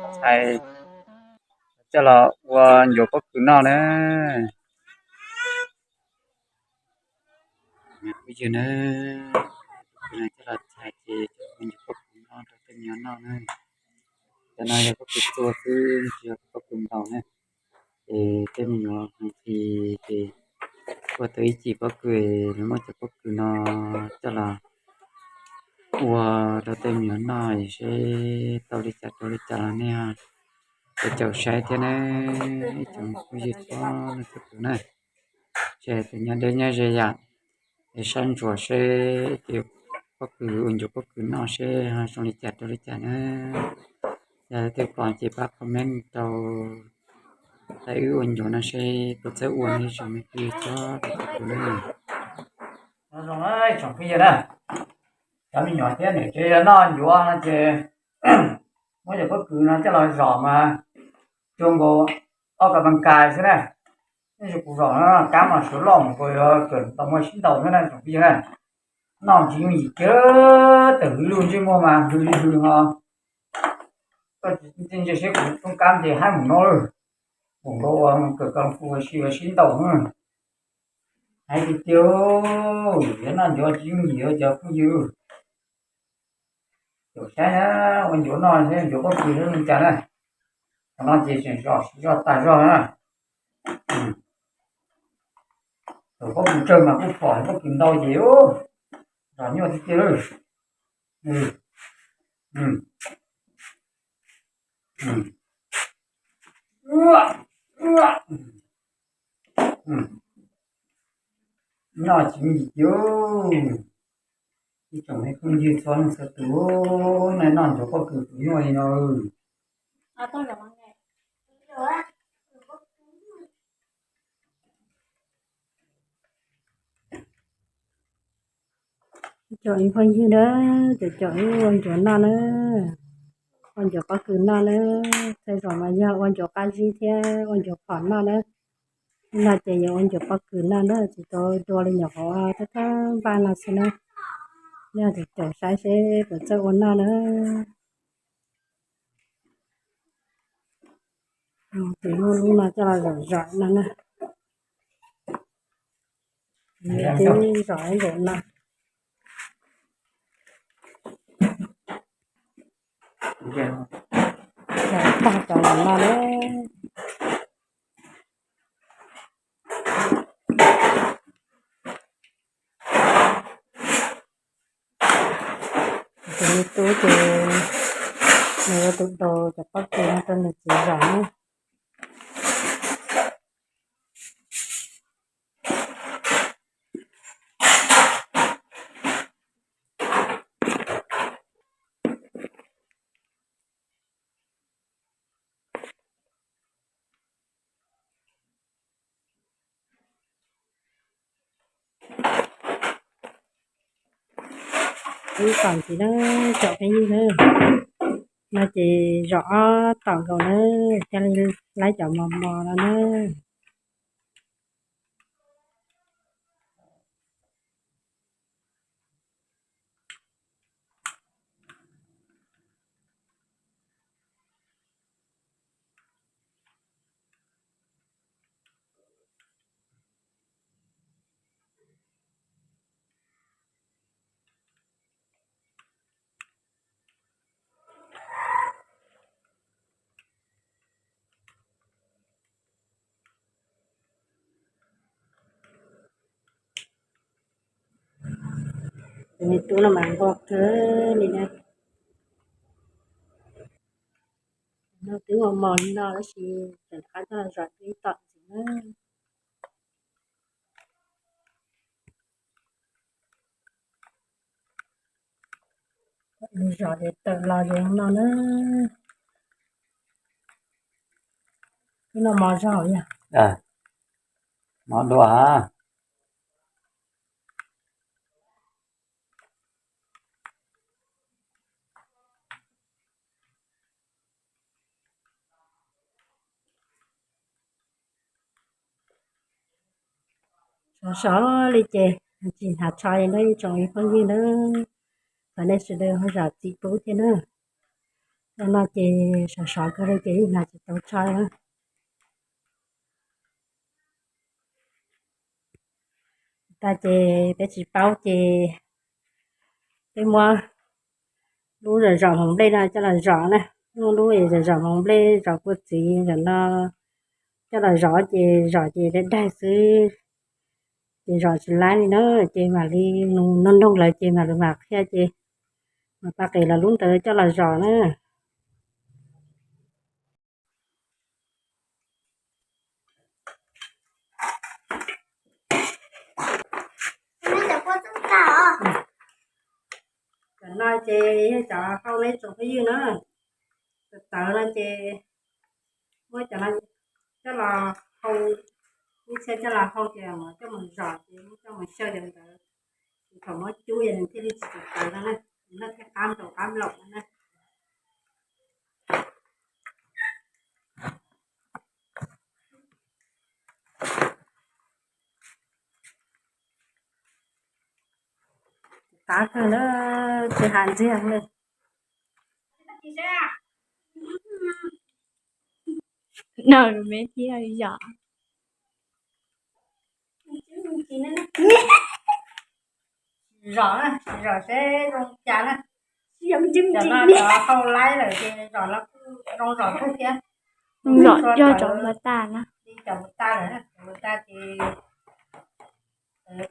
txhais coj los ua ncuav pob kws noj na. Phooj ywg na, coj los txhais ces ua ncuav pob kws noj rau tej me nyuam noj na. Cov no yog pob kws txua xwb, tsis yog pob kws ntaus na. Ces tej me nyuam nqhis ces ua tau ib cim pob kws, lawv muab cov pob kws no coj los ua rau tej me nyuam noj seb tau li cas rau li cas los nej caum saib thiab na, ib tsoom phooj ywg txhua leej txhua tus na. Ces tus nyob deb nyob ze yam, es saib ntsuas seb tus pob kws ua ncuav pob kws noj seb ho zoo li cas rau li cas na. Yog tej pom ces pab comment rau, thaum wb ua ncuav no seb puas txawj ua ne, tsoom me phooj ywg txhua leej txhua tus na. Nyob zoo tsoom phooj ywg na, cov me nyuam thiab niam tsev noj ncuav no ces muab cov pob kws no coj los zom mas cuag nkaus ob kas pas kas xwb na. Tab sis kuv zom no kab mas suav loj mus kuv yuav kawm tau muaj sib ntaus xwb na tsoom phooj ywg na. Noj tsis yooj yim kiag, tawm hwv lug ntsej muag mas hws li hws ho. Koj tsis ntse seb kuv toob kab ces haib mus no lawm. Kuv nkaus ua kawm koj fu ua si ua sib ntaus. Hais tiag tiag, yuav noj ncuav tsis yooj yim cov phooj ywg. Caum saib na, ua ncuav noj thiab ncuav pob kws zoo li cas na. Qhov no ces tseem zom siv zog tag zog na. Thaum pob kws tsawg mas kuj pom, pob kws ntau ces zom nyuaj tiag tiag. Noj tsis yooj yim. Ib tsoom me phooj ywg txhua leej txhua tus, nej noj ncuav pob kws puas nyuaj li no? Ib tsoom phooj ywg na, caum caum wb ua ncuav noj na, ua ncuav pob kws noj na. Tej zaum mas yog ua ncuav qab zib thiab ua ncuav phom noj na. No ces yuav ua ncuav pob kws noj na, tsis tau dua li nyuam qhuav thawj thawj npaj no xwb na. Yog caum saib seb puas txawj ua noj na. Tus lub lub no coj los zom zom no na. Twb zom ib npaum no. Zom tag cov no na. Tus me tub ces nws ua tus daus cov pob kws no rau nws txiv zom na. Ib tsoom txiv na, tsoom phooj ywg na, no ces zom ob tom nkaus na, thiaj li laib cov mos mos no na. Tus me tub no mas nquag kawg li na. No twb mos mos li no tab sis tseem rov qab coj los zom ib tom ntxiv na. Zom ces tawm los ces no na. Twb no mos zog yog. Mos dua. Sov sov li ces tsis hnav tsho li na ib tsoom phooj ywg na. Thov nej sawv daws ho zam txim pub thiab na. Zaum no ces sov sov kawg li ces yeej hnav tsis tau tsho na. Tas ces peb tsis paub ces peb muab lub zom zom hmoov nplej no coj los zom na. Muab lub zom zom hmoov nplej zom kua txiv zom no coj los zom ces zom ces daig daig xwb, ces zom tsis laib li na. Ces mam li nug noog lawv ces mam li mam qhia ces mam pab qis lawv lub ntawd coj los zom na. Cov no ces yog cov hau neb tsoom phooj ywg na. Cov tawv no ces muab cov no coj los hau, ib txhia coj los hau ces coj mus zom ces muab coj mus xyaw cov ntawd, ces thaum muab cub ces nws thiaj li tsis tawv no na. Noj thiab qab nplaum qab nplaum no na. Qab kawg na, tsis has ntxiag li. No me thiab yom. Zom na, zom seb zoo cas na. Cov no cov hau laib lawm ces zom los zoo zom kawg thiab. Zom yog cov ua tas na. Li cov ua tas lawm na, cov ua tas ces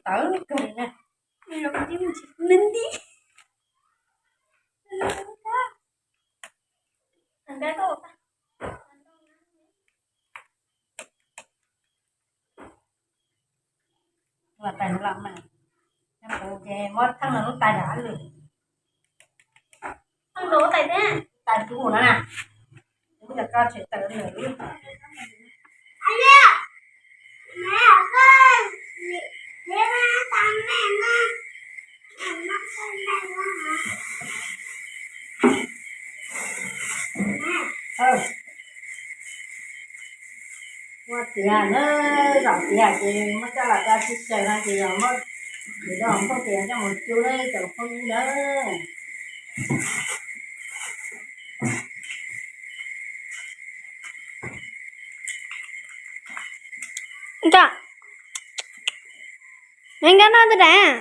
tawv kawg li na. Ua tais no los mas, ces muab thaj no lub tais rov lwm. Thaj no lub tais thiab tais dub na. Lub cov ko tseem tawm lwm lub. Ua tiav na, zom tiav ces muab coj los rau tsis xyaw no ces yog muab, ces rau hauv npauj ces coj mus cub na cov phooj ywg na. Nkauj, nkauj noj ntawd dav.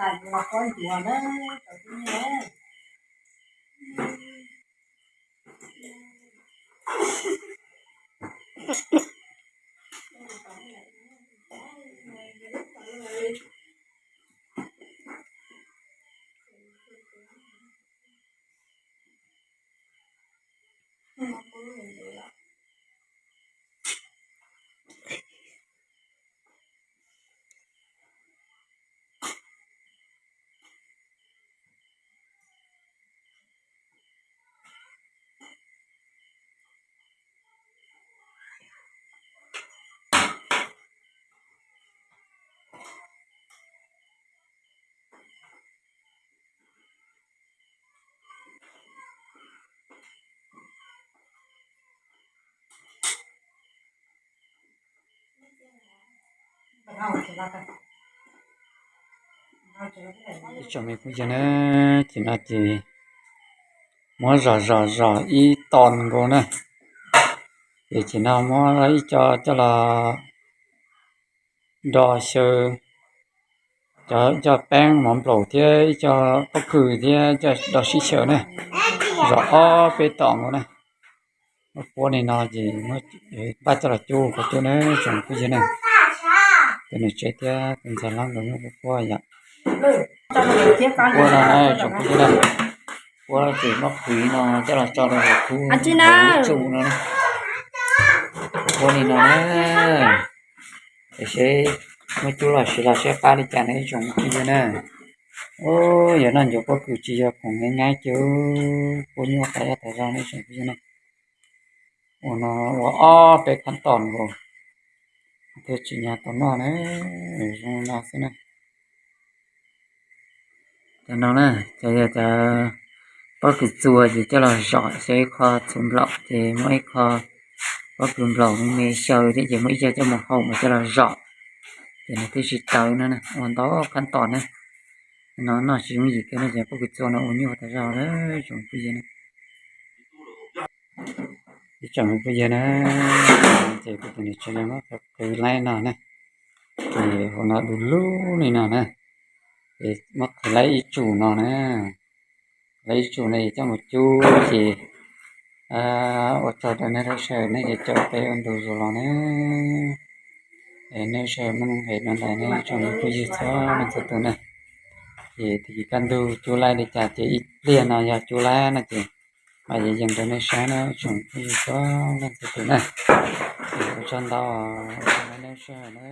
Tais los pob ncuav na, cov phooj ywg na. Ib tsoom me phooj ywg na, ces no ces muab zom zom zom ib ton nkaus na, ces ces no muab ib co coj los do xyaw, cov ib co peeb mov nplaum thiab ib co pob kws thiab coj do sib xyaw na, zom ob peb tom nkaus na. Muab puab li no ces npaj coj los cub kom cub na tsoom phooj ywg na. Tus niam tsev thiab tus ntxhais hlob nkawd muab puab yom. Puab no na tsoom phooj ywg na, puab ces muab qhwv no coj los tso rau hauv khub tsuj no na. Puab li no na, es seb muab cub los siv los seb qab li cas ne tsoom phooj ywg na. Yog noj ncov pob kws tsis yog khoom nyab nyab ces puab nyuaj tas zog tas zog ne tsoom phooj ywg na. Ua no ua ob peb khab tom nkaus thiaj tsim nyog tau noj na. Zoo no xwb na. Cov no na, cov yog cov pob kws txua ces coj los zom xyaw ib qho txhuv nplaum ces muab ib qho pob kws nplaum me me xyaw thiab ces muab ib co coj mus hau mas coj los zom, ces nws thiaj tsis tawv no na. Ua ntau khab tom na, no noj tsis yooj yim kiag no ces pob kws txua no ua nyuaj tas zog lawm tsoom phooj ywg na. Ib tsoom phooj ywg na, ces kuv tus niam tsev muab qhwv laib no na, ces hauv no du lug li no na, ces muab qhwv laib ib tsum no na, laib ib tsum no es coj mus cub ces ua tsaug rau nej lub sij hawm nej ces caum peb ua ntu zus los na. Es nej sawv daws muaj lub nqe no ntawd nej tsoom phooj ywg txhua leej txhua tus na, ces tag kis kaj ntug cub laib li cas ces ib pliag no yog cub laib no ces mam yees rau nej saib na tsoom phooj ywg txhua leej txhua tus na. Es ua tsaug ntau, ua tsaug nej sawv daws na.